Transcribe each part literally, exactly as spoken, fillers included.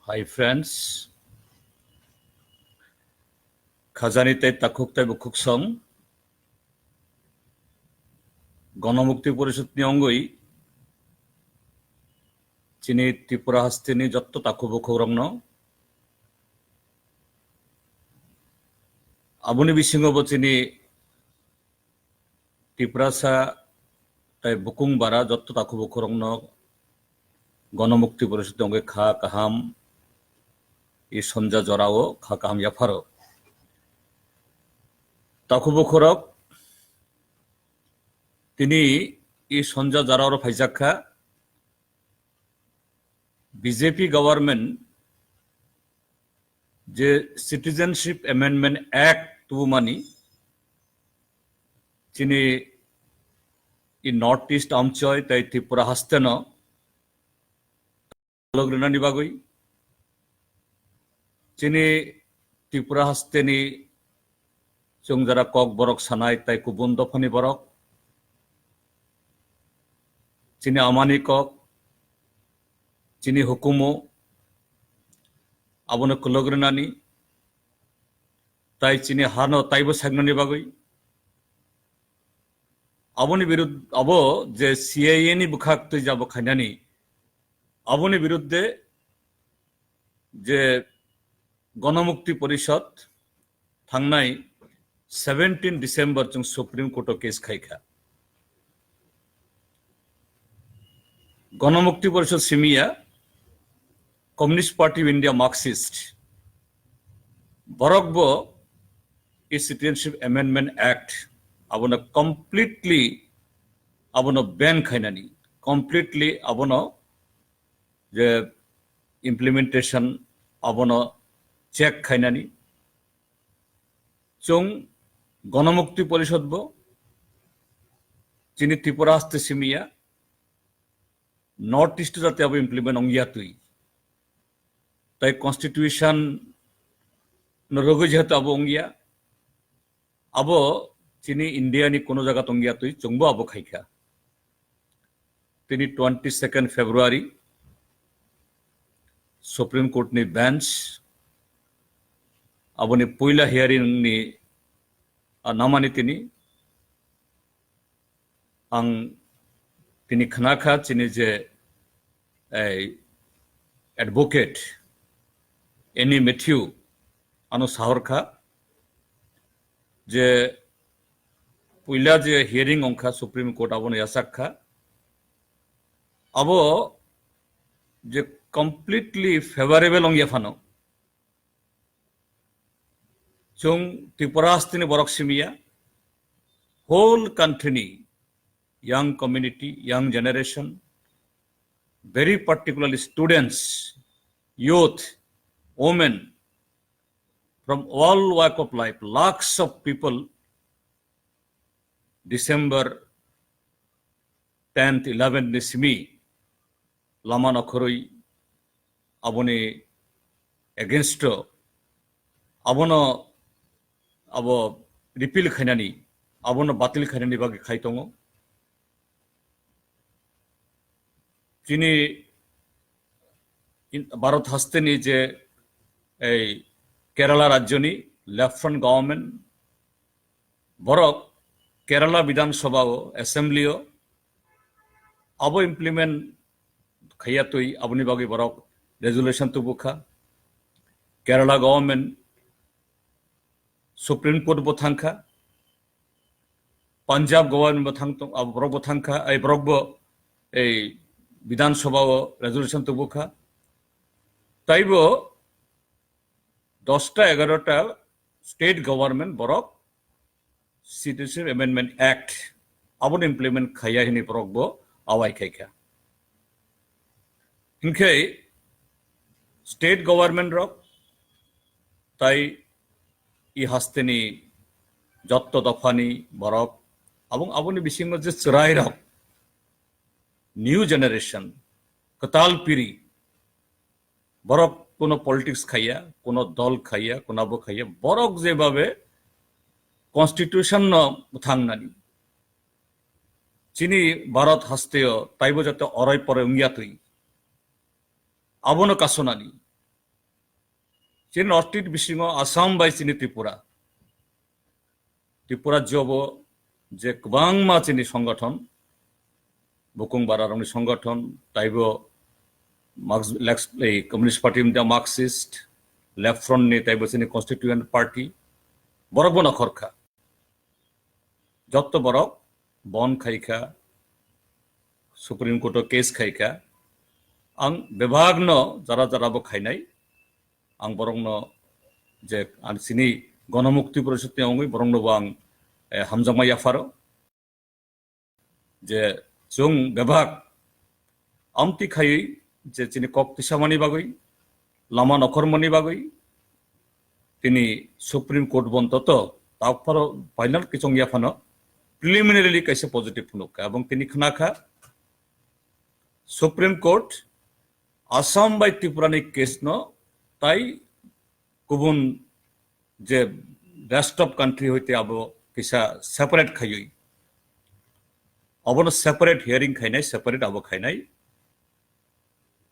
Hi friends, khajani tei takhuk tei bukhuk song Ganamukti Porishad ni ongwi chini Tripura hasteni jotto takhuk bukhuk rokno, aboni bisingo bo chini Tiprasa tei bukung bara jotto takhuk bukhuk rokno Ganamukti Porishad ni ongwi kha kaham, i sonja jorao kha kaham yapharo. Takhuk bukhuk rok, tini i sonja jorao phaijak kha, B J P government je Citizenship Amendment Act tubumani chini i North East amchoi tei Tripura hasteno logrinani bagwi, chini Tripura hasteni chwng jara kok borok sanai tei kubun dophani borok, chini amani kok, chini hukumu abono kwlwk rwnani, tai chini hano taibo saknani bagwi aboni birud-, abo je C A A ni bwkhak twi jabo khainani, aboni birudde je Ganamukti Porishad thangnai seventeen December chwng Supreme Court o case khaikha. Ganamukti Porishad simiya Communist Party of India, Marxist, borok bo i Citizenship Amendment Act abono completely abono ban khainani, completely abono je implementation abono check khainani. Chwng Ganamukti Porishad bo chini Tripura haste simiya North East jate abo implement ongya twi. Tai constitution no rogwi jehetu abo ongya. Abo chini India ni kuno jaga tongya twi chwngbo abo khaikha. Tini twenty second February Supreme Court ni bench aboni puila hearing ni, ah, namani tini ang tini khna kha chini je ei advocate Annie Matthew ano sahor kha je puila je hearing ongkha Supreme Court abono yachak kha, abo je completely favorable ongya phano, chwng Tripura hasteni borok simiya, whole country ni young community, young generation, very particularly students, youth, women, from all walk of life, lakhs of people December tenth, eleventh ni simi lama nokhorwi aboni against o abono abo repeal khainani, abono batil khainani bagwi khai tongo. Chini in-, Bharat hasteni je ei Kerala rajyoni left front government borok Kerala Bidhan Sabha o, Assembly o abo implement khaiya twi aboni bagwi borok resolution tubukha. Kerala government Supreme Court bo thangkha, Punjab government bo thang tong, abo borok bo thangkha, ai borok bo ei Bidhan Sabha o resolution tubukha. Taibo dosta egarota state government borok Citizenship Amendment Act aboni implement khaiya hini borok bo awai khaikha. Hinkhe state government rok tai i hasteni jotto dophani borok abong aboni bisingo je chwrai rok, new generation, kwtal piri, borok kuno politics khaiya, kuno dol khaiya, kuno abo khaiya, borok jebabe constitution no bwthangnani, chini Bharat hasteo taibo jate orai porai wngya twi, abono kasonani, Chini North East bisingo Assam bai chini Tripura. Tripura jobo je kwbangma chini songothon, bukung bararokni songothon, taibo Marx-, Lex-, ei Communist Party ni Marxist, Left Front ni taibo chini Constituent Party, borok bo nokhorkha. Jotto borok bon khaikha, Supreme Court o case khaikha. Ang bebakno jara jara bo khainai. Ang borokno je ang chini Gonomukti Porishod ni wngwi borokno bo ang, eh, hamjakma yapharo. Je chwng bebak amtwi khaiwi je chini kok tisamani bagwi, lama nokhormani bagwi, tini Supreme Court bontoto takpharo final kichong yaphano preliminarily kaisa positive phunukha. Abong tini khnakha Supreme Court Assam bai Tripura ni case no tai kubun je rest of country hoite abo kisa separate khaiwi. Abono separate hearing khainai, separate abo khainai.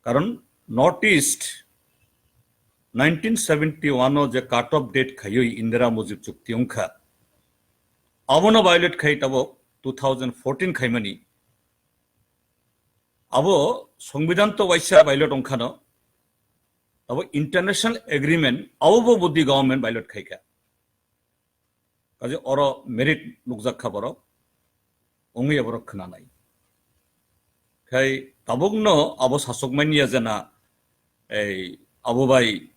Karon North East nineteen seventy-one o je cut off date khaiwi Indira Mujib chukti wngkha. Abono violate khai tabok two thousand fourteen khaimani. Abo Songbidan to waisa violate wngkhano, abo international agreement abo bo Modi government violate khaikha. Kaje oro merit nukjak kha borok, wngwi borok khwnanai. Khai tabukno abo sasok manya jena ei abo bai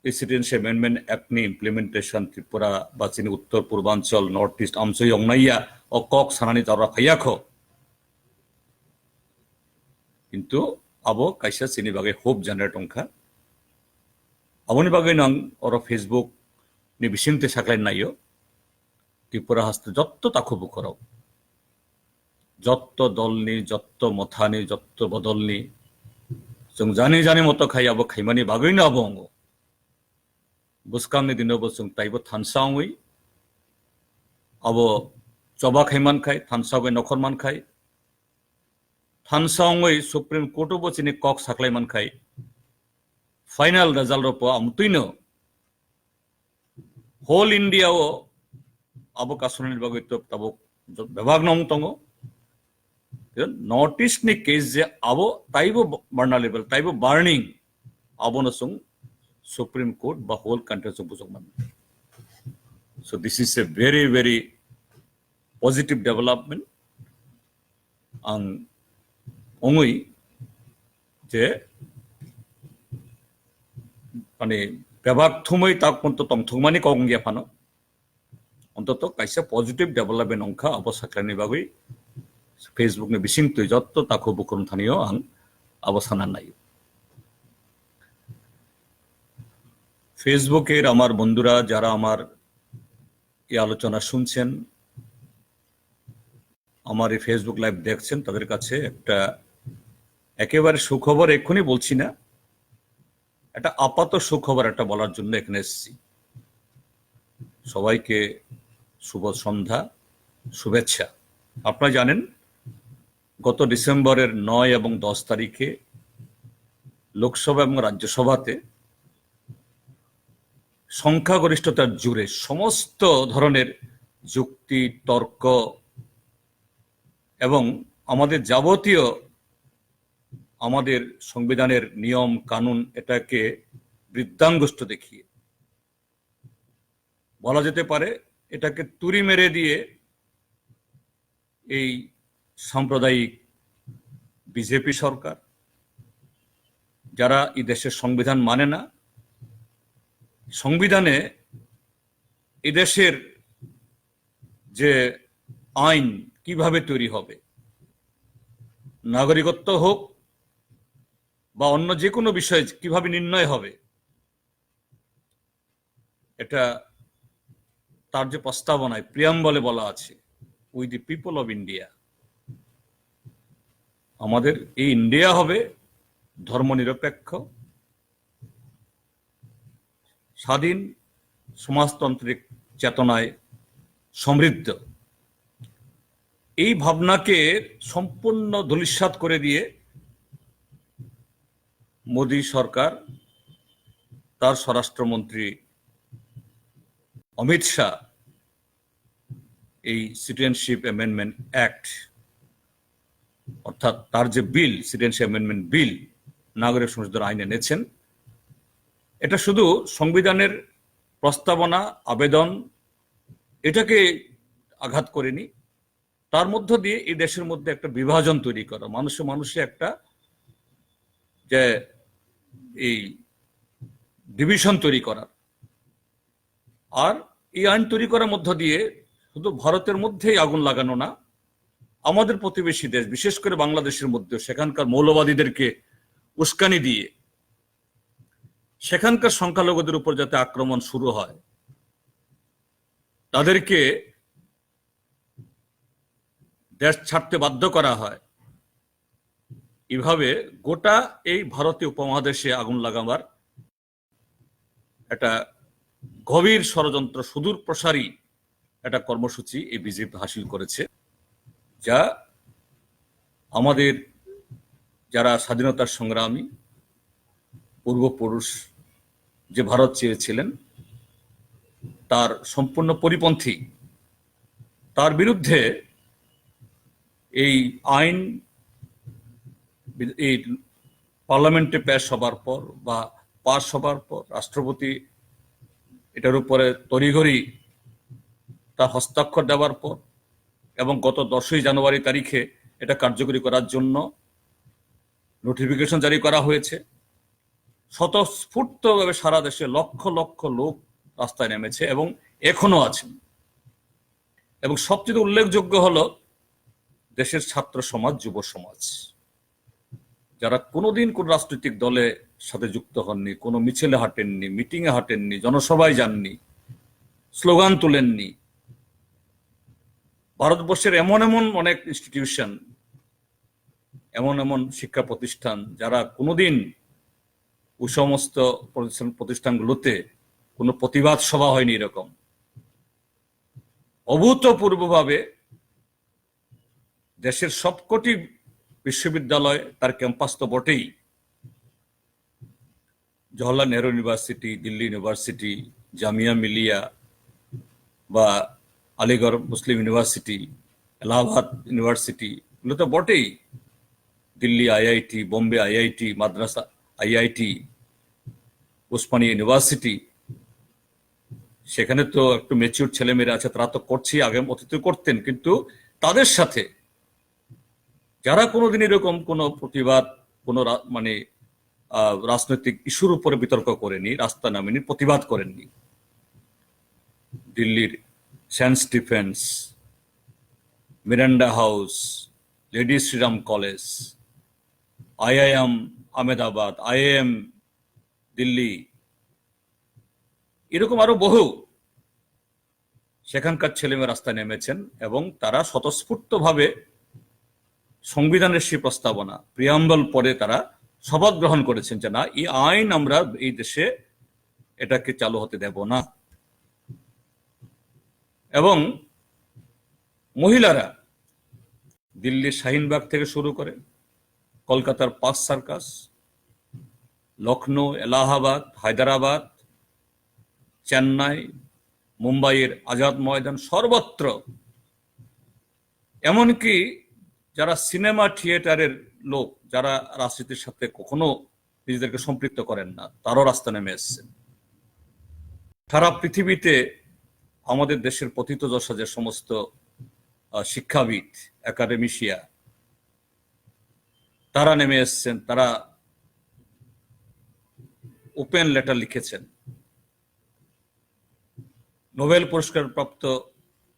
Citizenship Amendment Act ni implementation Tripura ba chini Uttor Purbanchal, North East amchoi wngnaiya o kok sanani jora phaiya kho. Kintu abo kaisa chini bagwi hope generate wngkha. Aboni bagwi nang oro Facebook ni bisingtwi saklai naio. Tripura haste jotto takhu bukhorok, jotto dolni, jotto mothani, jotto bodolni, chwng jani jani moto khai abo khaimani bagwino abo wngo. Bwskangni dino bo chwng taibo thansa wngwi abo choba khai mankhai, thansa wngwi nokhor mankhai, thansa wngwi Supreme Court o bo chini kok saklai mankhai, final result ropo amtwino whole India o abo kasunani bagwi to tabuk bebak nong tongo. North East ni case je abo taibo barna level, taibo burning, abono chwng Supreme Court ba whole country chwng bujok man. So this is a very, very positive development. Ang wngwi je mane bebak thumwi tak ponto tongthokmani kok wngya phano. Ontoto kaisa positive development wngkha abo saklani bagwi Facebook ni bisingtwi jotto takhu bukhurung thanio ang abo sana nai. Facebook এর আমার বন্ধুরা যারা আমার এই আলোচনা শুনছেন, আমার এই Facebook লাইভ দেখছেন, তাদের কাছে একটা একেবারে সুখবর এক্ষুনি বলছি না, একটা আপাত সুখবর একটা বলার জন্য এখানে এসেছি। সবাইকে শুভ সন্ধ্যা, শুভেচ্ছা। আপনারা জানেন, গত ডিসেম্বরের নয় এবং দশ তারিখে লোকসভা এবং রাজ্যসভাতে সংখ্যাগরিষ্ঠতার জোরে সমস্ত ধরনের যুক্তি, তর্ক এবং আমাদের যাবতীয় আমাদের সংবিধানের নিয়ম কানুন এটাকে বৃদ্ধাঙ্গুষ্ঠ দেখিয়ে বলা যেতে পারে এটাকে তুড়ি মেরে দিয়ে এই সাম্প্রদায়িক বিজেপি সরকার, যারা এই দেশের সংবিধান মানে না, সংবিধানে এদেশের যে আইন কিভাবে তৈরি হবে, নাগরিকত্ব হোক বা অন্য যে কোনো বিষয়ে কিভাবে নির্ণয় হবে, এটা তার যে প্রস্তাবনায় প্রিয়াম্বলে বলা আছে, "We the people of India", আমাদের এই ইন্ডিয়া হবে ধর্মনিরপেক্ষ, স্বাধীন, সমাজতান্ত্রিক চেতনায় সমৃদ্ধ। এই ভাবনাকে সম্পূর্ণ ধূলিসাৎ করে দিয়ে মোদী সরকার তার স্বরাষ্ট্রমন্ত্রী অমিত শাহ এই সিটিজেনশিপ অ্যামেন্ডমেন্ট অ্যাক্ট, অর্থাৎ তার যে বিল, সিটিজেনশিপ অ্যামেন্ডমেন্ট বিল, নাগরিক সংশোধন আইন এনেছেন, এটা শুধু সংবিধানের প্রস্তাবনা, আবেদন, এটাকে আঘাত করেনি। তার মধ্য দিয়ে এই দেশের মধ্যে একটা বিভাজন তৈরি করা, মানুষে মানুষে একটা যে এই ডিভিশন তৈরি করার। আর এই আইন তৈরি করার মধ্য দিয়ে শুধু ভারতের মধ্যেই আগুন লাগানো না, আমাদের প্রতিবেশী দেশ, বিশেষ করে বাংলাদেশের মধ্যে, সেখানকার মৌলবাদীদেরকে উস্কানি দিয়ে সেখানকার সংখ্যালঘুদের উপর যাতে আক্রমণ শুরু হয়, তাদেরকে দেশ ছাড়তে বাধ্য করা হয়, এভাবে গোটা এই ভারতীয় উপমহাদেশে আগুন লাগাবার একটা গভীর ষড়যন্ত্র, সুদূর প্রসারী একটা কর্মসূচি এই বিজেপি হাসিল করেছে, যা আমাদের যারা স্বাধীনতার সংগ্রামী পূর্বপুরুষ যে ভারত চেয়েছিলেন, তার সম্পূর্ণ পরিপন্থী। তার বিরুদ্ধে এই আইন বি-, এই পার্লামেন্টে পেশ হবার পর বা পাশ হবার পর রাষ্ট্রপতি এটার উপরে তড়িঘড়ি তার হস্তাক্ষর দেওয়ার পর এবং গত দশই জানুয়ারি তারিখে এটা কার্যকরী করার জন্য নোটিফিকেশন জারি করা হয়েছে। স্বতঃস্ফূর্তভাবে সারা দেশে লক্ষ লক্ষ লোক রাস্তায় নেমেছে এবং এখনো আছেন। এবং সবচেয়ে উল্লেখযোগ্য হলো দেশের ছাত্র সমাজ, যুব সমাজ, যারা কোনোদিন কোন রাজনৈতিক দলে সাথে যুক্ত হননি, কোনো মিছিলে হাঁটেননি, মিটিংয়ে হাঁটেননি, জনসভায় যাননি, স্লোগান তুলেননি। ভারতবর্ষের এমন এমন অনেক ইনস্টিটিউশন, এমন এমন শিক্ষা প্রতিষ্ঠান, যারা কোনোদিন ওই সমস্ত প্রতিষ্ঠান, প্রতিষ্ঠানগুলোতে কোনো প্রতিবাদ সভা হয়নি এরকম। অভূতপূর্বভাবে দেশের সবকটি বিশ্ববিদ্যালয়, তার ক্যাম্পাস তো বটেই, জওহরলাল নেহরু ইউনিভার্সিটি, দিল্লি ইউনিভার্সিটি, জামিয়া মিলিয়া বা আলিগড় মুসলিম ইউনিভার্সিটি, এলাহাবাদ ইউনিভার্সিটি, এগুলো তো বটেই, দিল্লি আইআইটি, বোম্বে আইআইটি, মাদ্রাসা আইআইটি, উসমানিয়া ইউনিভার্সিটি, সেখানে তো একটু ম্যাচিউর ছেলেমেয়েরা আছে, তারা তো করছেই, আগে অতীতে করতেন, কিন্তু তাদের সাথে যারা কোনোদিন এরকম কোনো প্রতিবাদ, কোনো রা-, মানে, আহ, রাজনৈতিক ইস্যুর উপরে বিতর্ক করেনি, রাস্তা নামেনি, প্রতিবাদ করেননি, দিল্লির Saint Stephen's, Miranda House, Lady Shriram college, IIM Ahmedabad, IIM Delhi, এরকম আরো বহু সেখানকার ছেলেমেয়ে রাস্তায় নেমেছেন এবং তারা স্বতঃস্ফূর্তভাবে সংবিধানের সেই প্রস্তাবনা, প্রিয়াম্বল পড়ে তারা শপথ গ্রহণ করেছেন যে না, এই আইন আমরা এই দেশে এটাকে চালু হতে দেব না। এবং মহিলারা দিল্লির শাহিনবাগ থেকে শুরু করে কলকাতার পার্ক সার্কাস, লখনৌ, এলাহাবাদ, হায়দ্রাবাদ, চেন্নাই, মুম্বাইয়ের আজাদ ময়দান, সর্বত্র, এমনকি যারা সিনেমা থিয়েটারের লোক, যারা রাজনীতির সাথে কখনো নিজেদেরকে সম্পৃক্ত করেন না, তারাও রাস্তা নেমে এসেছেন। সারা পৃথিবীতে আমাদের দেশের প্রথিতযশা যে সমস্ত, আহ, শিক্ষাবিদ, একাডেমিশিয়া, তারা নেমে এসেছেন, তারা ওপেন লেটার লিখেছেন। নোবেল পুরস্কারপ্রাপ্ত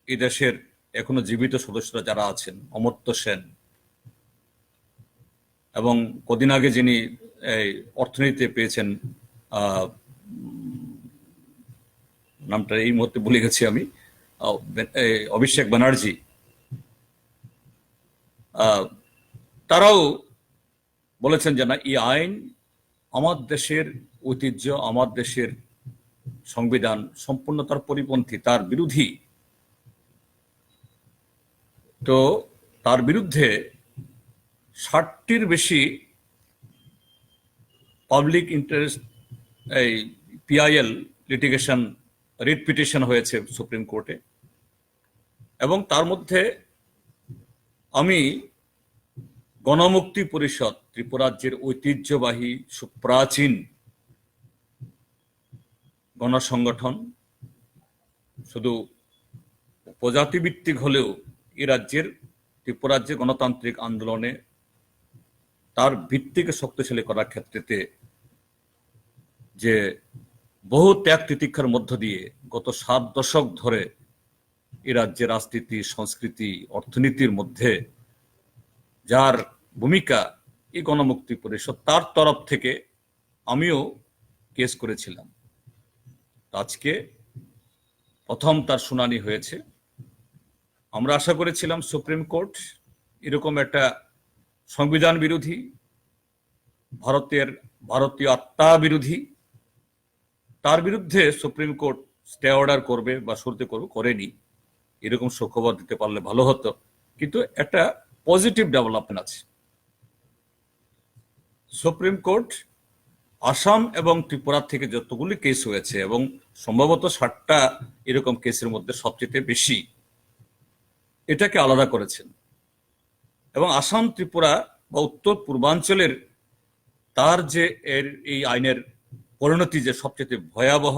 এই দেশের এখনো জীবিত সদস্যরা যারা আছেন, অমর্ত্য সেন এবং কদিন আগে যিনি এই অর্থনীতিতে পেয়েছেন, আহ, নামটা এই মুহূর্তে ভুলে গেছি আমি, আহ, বে-, এই অভিষেক ব্যানার্জি, আহ, তারাও বলেছেন যে না, এই আইন আমার দেশের ঐতিহ্য, আমার দেশের সংবিধান সম্পূর্ণ তার পরিপন্থী, তার বিরোধী। তো তার বিরুদ্ধে ষাটটির বেশি পাবলিক ইন্টারেস্ট, এই পিআইএল লিটিগেশন, রিট পিটিশন হয়েছে সুপ্রিম কোর্টে। এবং তার মধ্যে আমি গণমুক্তি পরিষদ, ত্রিপুরাজ্যের ঐতিহ্যবাহী সুপ্রাচীন গণসংগঠন, শুধু উপজাতি ভিত্তিক হলেও এই রাজ্যের, ত্রিপুরাজ্যের গণতান্ত্রিক আন্দোলনে তার ভিত্তিকে শক্তিশালী করার ক্ষেত্রেতে যে বহু ত্যাগ তিতিক্ষার মধ্য দিয়ে গত সাত দশক ধরে এই রাজ্যের রাজনীতি, সংস্কৃতি, অর্থনীতির মধ্যে যার ভূমিকা, এই গণমুক্তি পরিষদ তার তরফ থেকে আমিও কেস করেছিলাম। আজকে প্রথম তার শুনানি হয়েছে। আমরা আশা করেছিলাম সুপ্রিম কোর্ট এরকম একটা সংবিধান বিরোধী, ভারতের, ভারতীয় আত্মা বিরোধী, তার বিরুদ্ধে সুপ্রিম কোর্ট স্টে অর্ডার করবে বা শুরুতে করবে, করেনি। এরকম সুখবর দিতে পারলে ভালো হতো, কিন্তু একটা পজিটিভ ডেভেলপমেন্ট আছে। সুপ্রিম কোর্ট আসাম এবং ত্রিপুরা থেকে যতগুলি কেস হয়েছে এবং সম্ভবত ষাটটা এরকম কেসের মধ্যে সবচেয়ে বেশি, এটাকে আলাদা করেছেন। এবং আসাম, ত্রিপুরা বা উত্তর পূর্বাঞ্চলের তার যে এর এই আইনের পরিণতি যে সবচেয়ে ভয়াবহ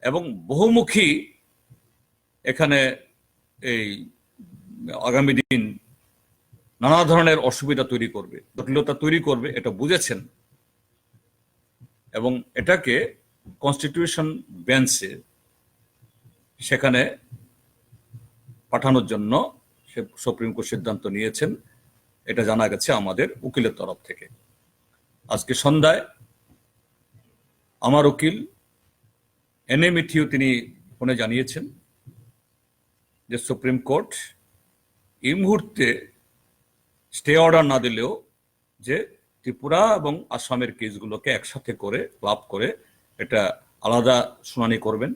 এবং বহুমুখী, এখানে এই আগামী দিন নানা ধরনের অসুবিধা তৈরি করবে, জটিলতা তৈরি করবে, এটা বুঝেছেন। এবং এটাকে কনস্টিটিউশন বেঞ্চে সেখানে পাঠানোর জন্য সে সুপ্রিম কোর্ট সিদ্ধান্ত নিয়েছেন, এটা জানা গেছে আমাদের উকিলের তরফ থেকে। আজকে সন্ধ্যায় আমার উকিল এন এ মেথিউ তিনি ফোনে জানিয়েছেন যে সুপ্রিম কোর্ট এই মুহূর্তে স্টে অর্ডার না দিলেও যে ত্রিপুরা এবং আসামের কেসগুলোকে একসাথে করে, ক্লাব করে এটা আলাদা শুনানি করবেন।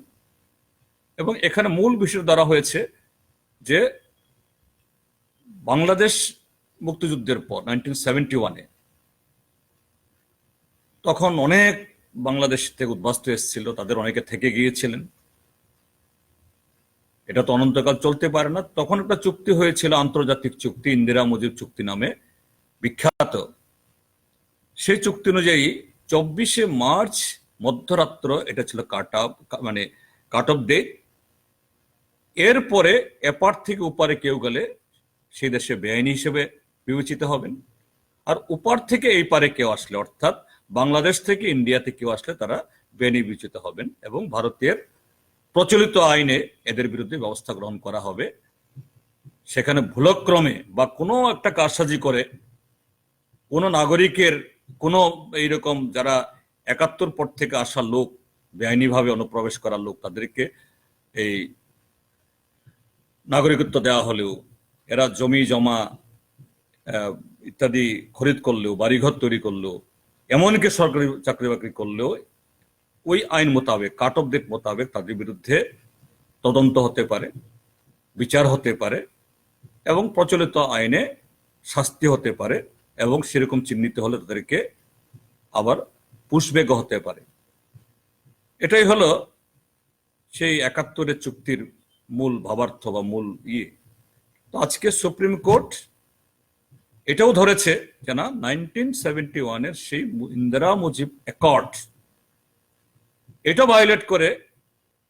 এবং এখানে মূল বিষয় ধরা হয়েছে যে বাংলাদেশ মুক্তিযুদ্ধের পর নাইনটিন সেভেন্টি ওয়ানে তখন অনেক বাংলাদেশ থেকে উদ্বাস্তু এসেছিল, তাদের অনেকে থেকে গিয়েছিলেন। এটা তো অনন্তকাল চলতে পারে না। তখন একটা চুক্তি হয়েছিল, আন্তর্জাতিক চুক্তি, ইন্দিরা মুজিব চুক্তি নামে বিখ্যাত। সেই চুক্তি অনুযায়ী চব্বিশে মার্চ মধ্যরাত্র এটা ছিল কাট অফ, মানে কাট অফ ডেট। এরপরে এপার থেকে ওপারে কেউ গেলে সেই দেশে বেআইনি হিসেবে বিবেচিত হবেন। আর ওপার থেকে এই পারে কেউ আসলে, অর্থাৎ বাংলাদেশ থেকে ইন্ডিয়াতে কেউ আসলে তারা বেআইনি বিবেচিত হবেন এবং ভারতের প্রচলিত আইনে এদের বিরুদ্ধে ব্যবস্থা গ্রহণ করা হবে। সেখানে ভুলক্রমে বা কোনো একটা কারসাজি করে কোনো নাগরিকের, কোনো এইরকম যারা একাত্তর পর থেকে আসা লোক, বেআইনিভাবে অনুপ্রবেশ করা লোক, তাদেরকে এই নাগরিকত্ব দেওয়া হলেও, এরা জমি জমা, আহ, ইত্যাদি খরিদ করলেও, বাড়িঘর তৈরি করলেও, এমনকি সরকারি চাকরি বাকরি করলেও ওই আইন মোতাবেক, কাট অফ ডেট মোতাবেক তাদের বিরুদ্ধে তদন্ত হতে পারে, বিচার হতে পারে এবং প্রচলিত আইনে শাস্তি হতে পারে এবং সেরকম চিহ্নিত হলে তাদেরকে আবার পুশব্যাকও হতে পারে। এটাই হলো সেই একাত্তরের চুক্তির মূল ভাবার্থ বা মূল ইয়ে। তো আজকে সুপ্রিম কোর্ট এটাও ধরেছে যে না, নাইনটিন সেভেন্টি ওয়ানের সেই মু-, ইন্দিরা মুজিব অ্যাকর্ড, এটা ভায়োলেট করে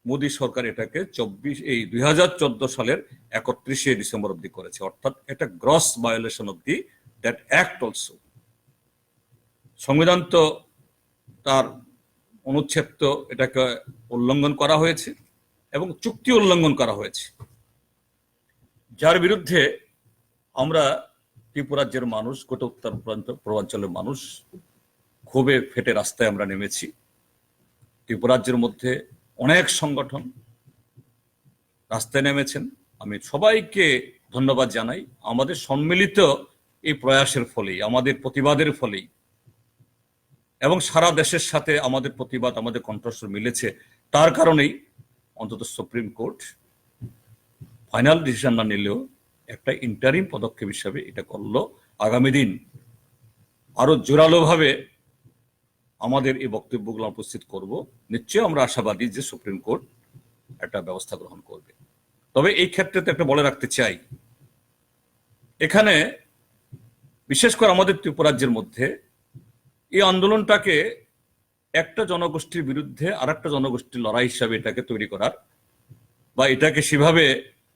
মোদী সরকার এটাকে চব্বিশ, এই দুই হাজার চোদ্দ সালের একত্রিশে ডিসেম্বর অবধি করেছে, অর্থাৎ এটা gross violation of the that act also. সংবিধান তো তার অনুচ্ছেদ তো এটাকে উল্লঙ্ঘন করা হয়েছে এবং চুক্তি উল্লঙ্ঘন করা হয়েছে, যার বিরুদ্ধে আমরা ত্রিপুরাজ্যের মানুষ, গোটা উত্তর প্রান্ত, পূর্বাঞ্চলের মানুষ ক্ষোভে ফেটে রাস্তায় আমরা নেমেছি। ত্রিপুরাজ্যের মধ্যে অনেক সংগঠন রাস্তায় নেমেছেন। আমি সবাইকে ধন্যবাদ জানাই আমাদের সম্মিলিত এই প্রয়াসের ফলেই, আমাদের প্রতিবাদের ফলেই এবং সারা দেশের সাথে আমাদের প্রতিবাদ, আমাদের কণ্ঠস্বর মিলেছে। তার কারণেই অন্তত সুপ্রিম কোর্ট ফাইনাল ডিসিশন না নিলেও একটা ইন্টারিম পদক্ষেপ হিসাবে এটা করলো। আগামী দিন আরো জোরালোভাবে আমাদের এই বক্তব্যগুলো উপস্থিত করব। নিশ্চয়ই আমরা আশাবাদী যে সুপ্রিম কোর্ট একটা ব্যবস্থা গ্রহণ করবে। তবে এই ক্ষেত্রে তো একটা বলে রাখতে চাই, এখানে বিশেষ করে আমাদের ত্রিপুরাজ্যের মধ্যে এই আন্দোলনটাকে একটা জনগোষ্ঠীর বিরুদ্ধে আর একটা জনগোষ্ঠীর লড়াই হিসাবে এটাকে তৈরি করার বা এটাকে সেভাবে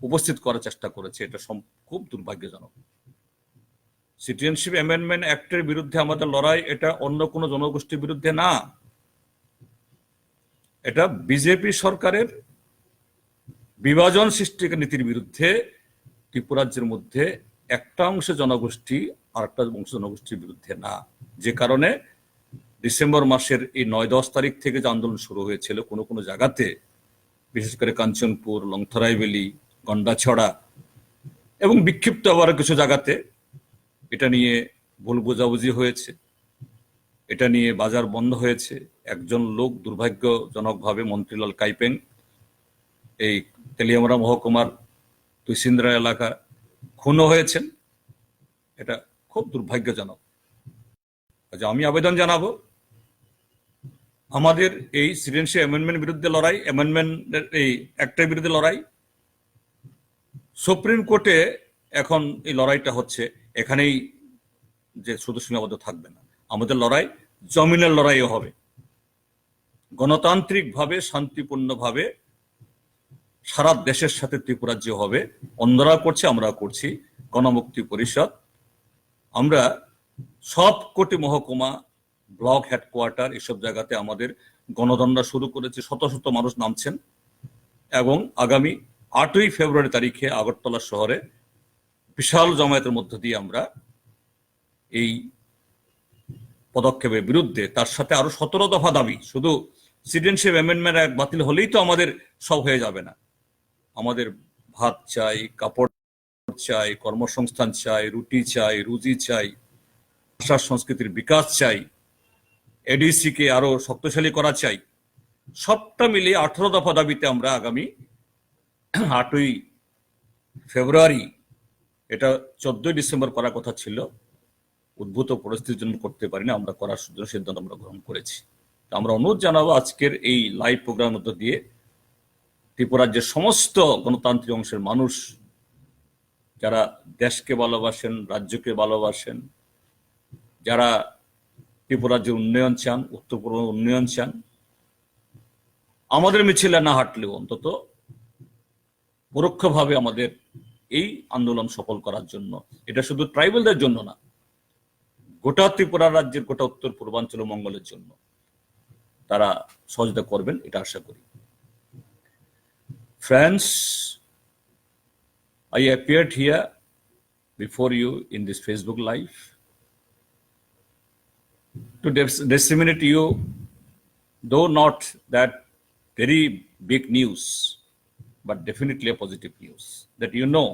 উপস্থিত করার চেষ্টা করেছে, এটা সম-, খুব দুর্ভাগ্যজনক। সিটিজেনশিপ অ্যামেন্ডমেন্ট অ্যাক্টের বিরুদ্ধে আমাদের লড়াই, এটা অন্য কোনো জনগোষ্ঠীর বিরুদ্ধে না, এটা বিজেপি সরকারের বিভাজন সৃষ্টিকারী নীতির বিরুদ্ধে। ত্রিপুরাজ্যের মধ্যে একটা অংশ জনগোষ্ঠী আর একটা অংশ জনগোষ্ঠীর বিরুদ্ধে না, যে কারণে ডিসেম্বর মাসের এই নয় দশ তারিখ থেকে যে আন্দোলন শুরু হয়েছিল কোনো কোনো জায়গাতে, বিশেষ করে কাঞ্চনপুর, লংথরাই ভ্যালি, গন্ডাছড়া এবং বিক্ষিপ্ত আবার কিছু জায়গাতে, এটা নিয়ে ভুল বোঝাবুঝি হয়েছে, এটা নিয়ে বাজার বন্ধ হয়েছে। একজন লোক দুর্ভাগ্যজনকভাবে মন্ত্রীলাল কাইপেং এই তেলিয়ামুড়া মহকুমার তুইসিন্দ্রা এলাকা খুনও হয়েছেন। এটা খুব দুর্ভাগ্যজনক। আচ্ছা, আমি আবেদন জানাবো, আমাদের এই সিটিজেনশিপ অ্যামেন্ডমেন্ট বিরুদ্ধে লড়াই, অ্যামেন্ডমেন্ট, এই অ্যাক্টের বিরুদ্ধে লড়াই, সুপ্রিম কোর্টে এখন এই লড়াইটা হচ্ছে, এখানেই যে শুধু সীমাবদ্ধ থাকবে না, আমাদের লড়াই জমিনের লড়াইও হবে। গণতান্ত্রিকভাবে, শান্তিপূর্ণভাবে সারা দেশের সাথে ত্রিপুরার যে হবে, অন্যরা করছে, আমরা করছি, গণমুক্তি পরিষদ, আমরা সব কোটি মহকুমা, ব্লক হেডকোয়ার্টার, এসব জায়গাতে আমাদের গণধর্ণা শুরু করেছে। শত শত মানুষ নামছেন এবং আগামী আটই ফেব্রুয়ারি তারিখে আগরতলা শহরে বিশাল জমায়েতের মধ্য দিয়ে আমরা এই পদক্ষেপের বিরুদ্ধে, তার সাথে আরো সতেরো দফা দাবি। শুধু সিটিজেনশিপ অ্যামেন্ডমেন্ট অ্যাক্ট বাতিল হলেই তো আমাদের সব হয়ে যাবে না। আমাদের ভাত চাই, কাপড় চাই, কর্মসংস্থান চাই, রুটি চাই, রুজি চাই, ভাষা সংস্কৃতির বিকাশ চাই, এডিসি কে আরো শক্তিশালী করা চাই। সবটা মিলিয়ে আঠারো দফা দাবিতে আমরা আগামী আটই ফেব্রুয়ারি, এটা চোদ্দই ডিসেম্বর করার কথা ছিল, উদ্ভূত পরিস্থিতির জন্য করতে পারি না, আমরা করার জন্য সিদ্ধান্ত আমরা গ্রহণ করেছি। তো আমরা অনুরোধ জানাবো আজকের এই লাইভ প্রোগ্রামের মধ্য দিয়ে ত্রিপুরার যে সমস্ত গণতান্ত্রিক অংশের মানুষ, যারা দেশকে ভালোবাসেন, রাজ্যকে ভালোবাসেন, যারা ত্রিপুরার যে উন্নয়ন চান, উত্তর পূর্ব উন্নয়ন চান, আমাদের মিছিলে না হাঁটলেও অন্তত পরোক্ষভাবে আমাদের এই আন্দোলন সফল করার জন্য, এটা শুধু ট্রাইবালদের জন্য না, গোটা ত্রিপুরা রাজ্যের, গোটা উত্তর পূর্বাঞ্চল মঙ্গলের জন্য তারা সহযোগিতা করবেন, এটা আশা করি। Friends, I appeared here before you in this Facebook Live to dis- disseminate to you, though not that very big news, but definitely a positive news, that, you know,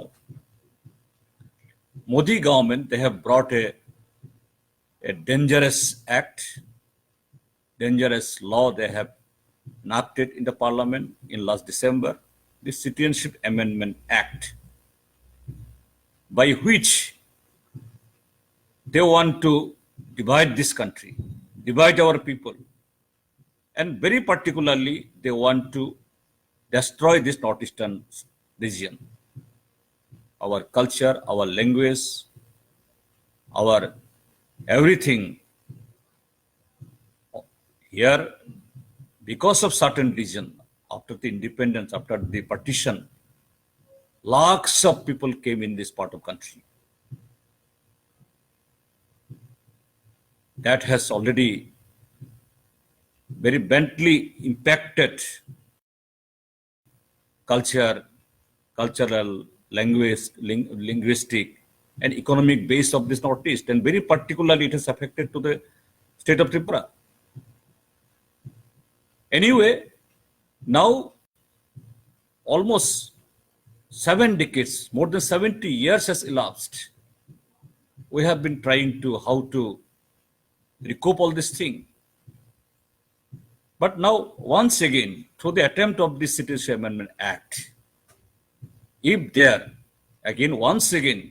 Modi government, they have brought a, a dangerous act, dangerous law they have enacted in the parliament in last December, the Citizenship Amendment Act, by which they want to divide this country, divide our people, and very particularly, they want to destroy this northeastern region. Our culture, our language, our everything here, because of certain reason, after the independence, after the partition, lakhs of people came in this part of country. That has already very badly impacted culture, cultural, language, ling- linguistic, and economic base of this Northeast, and very particularly it has affected to the state of Tripura. Anyway, now almost seven decades, more than seventy years has elapsed. We have been trying to how to recoup all this thing. But now, once again, through the attempt of the Citizenship Amendment Act, if there, again, once again,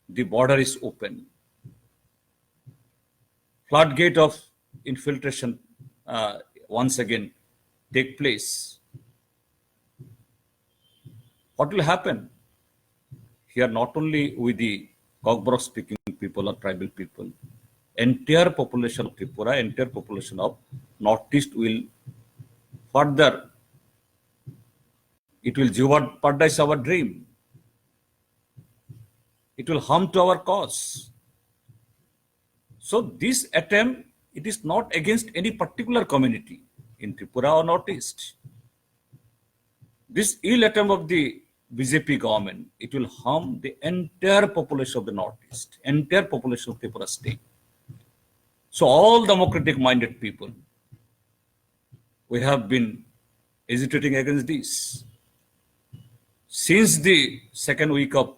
the border is open, floodgate of infiltration uh, once again take place, what will happen? Here, not only with the Kokborok speaking people or tribal people, entire population of Tripura, entire population of Northeast will further, it will jeopardize our dream. It will harm to our cause. So this attempt, it is not against any particular community in Tripura or Northeast. This ill attempt of the B J P government, it will harm the entire population of the Northeast, entire population of Tripura state. So all democratic minded people, we have been agitating against this. Since the second week of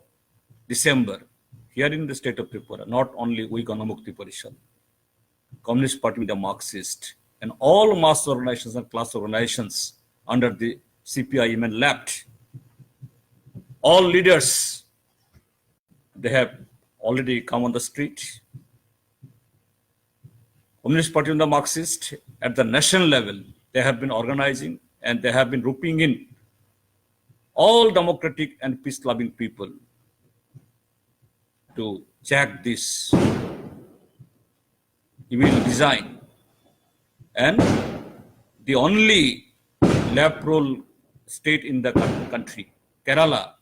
December, here in the state of Tripura, not only we Ganamukti Parishad, Communist Party with the Marxist, and all mass organizations and class organizations under the C P I M and left, all leaders, they have already come on the street. Communist Party and the Marxist at the national level, they have been organizing and they have been roping in all democratic and peace-loving people to check this evil design. And the only left rule state in the coun-, country, Kerala,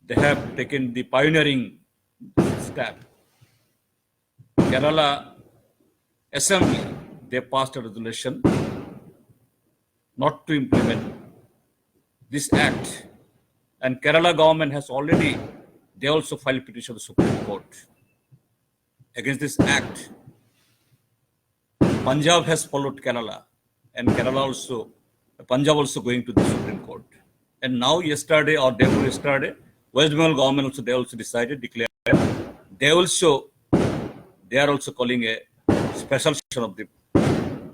they have taken the pioneering step. Kerala Assembly, they passed a resolution not to implement this act. And Kerala government has already, they also filed petition to the Supreme Court against this act. Punjab has followed Kerala, and Kerala also, Punjab also going to the Supreme Court. And now yesterday or day before yesterday, West Bengal government also, they also decided, declared, they also, they are also calling a special session of the,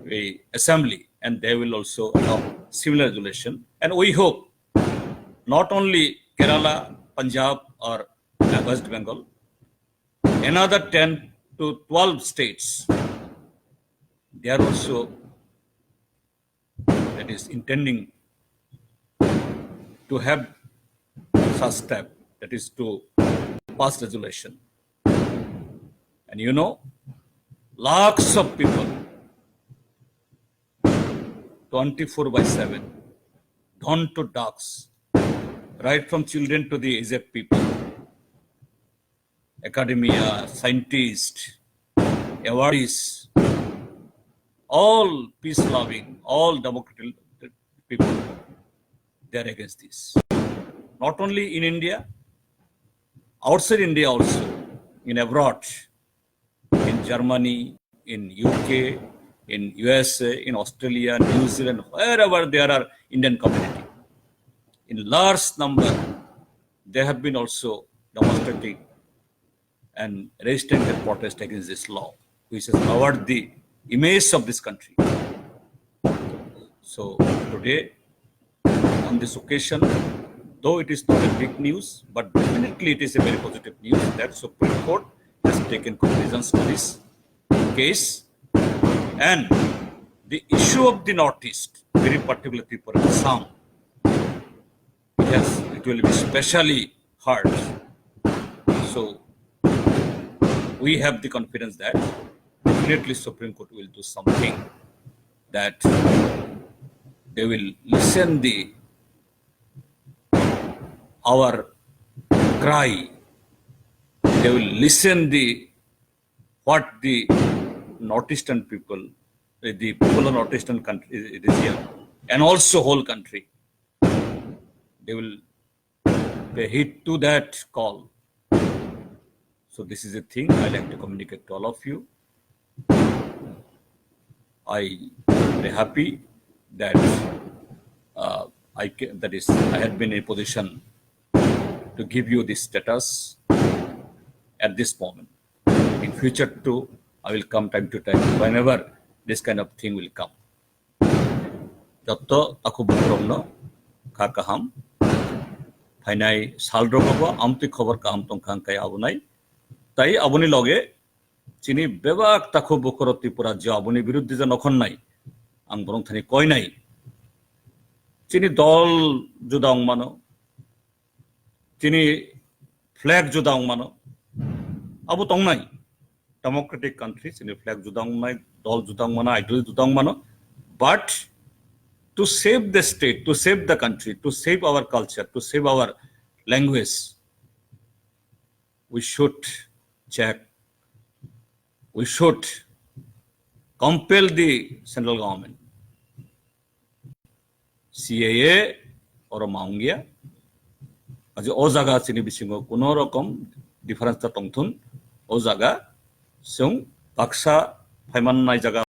the assembly, and they will also adopt similar resolution. And we hope not only Kerala, Punjab or West Bengal, another ten to twelve states, they are also, that is, intending to have such step, that is to pass resolution. And you know, lakhs of people, twenty-four by seven, dawn to dusk, right from children to the aged people, academia, scientists, awardees, all peace-loving, all democratic people, they are against this. Not only in India, outside India also, in abroad, in Germany, in U K, in U S A, in Australia, New Zealand, wherever there are Indian community, in large number, they have been also demonstrating and registering their protest against this law, which has lowered the image of this country. So today, on this occasion, though it is not a big news, but definitely it is a very positive news that Supreme Court has taken cognizance to this case. And the issue of the Northeast, very particularly for Assam, yes, it will be specially hard. So we have the confidence that definitely Supreme Court will do something, that they will listen the, our cry, they will listen the, what the Northeastern people, the people of Northeastern country, region, and also whole country, they will pay heed to that call. So this is a thing I like to communicate to all of you. I am very happy that, uh, I ca-, that is, I had been in a position to give you this status at this moment. In future too, I will come time to time whenever this kind of thing will come. Jotto takhuk bukhurokno kha kaham. Phainai salrogo bo amtwi khobor kaham tongkha hwnkhe abonai. Tai aboni loge Chini bebak takhu bukhoro Tripura je aboni biruddhe je nokhon nai, ang borong thani koi nai. Chini dol juda wng mano, chini flag juda wng mano, abo tong nai. Democratic country, chini flag juda wng nai, dol juda wng mano, ideology juda wng mano. But to save the state, to save the country, to save our culture, to save our language, we should check, we should compel the central government. C A A oro ma wngya. Aji o jaga chini bisingo kuno rokom difference ta tongthun. O jaga chwng baksa phaiman nai jaga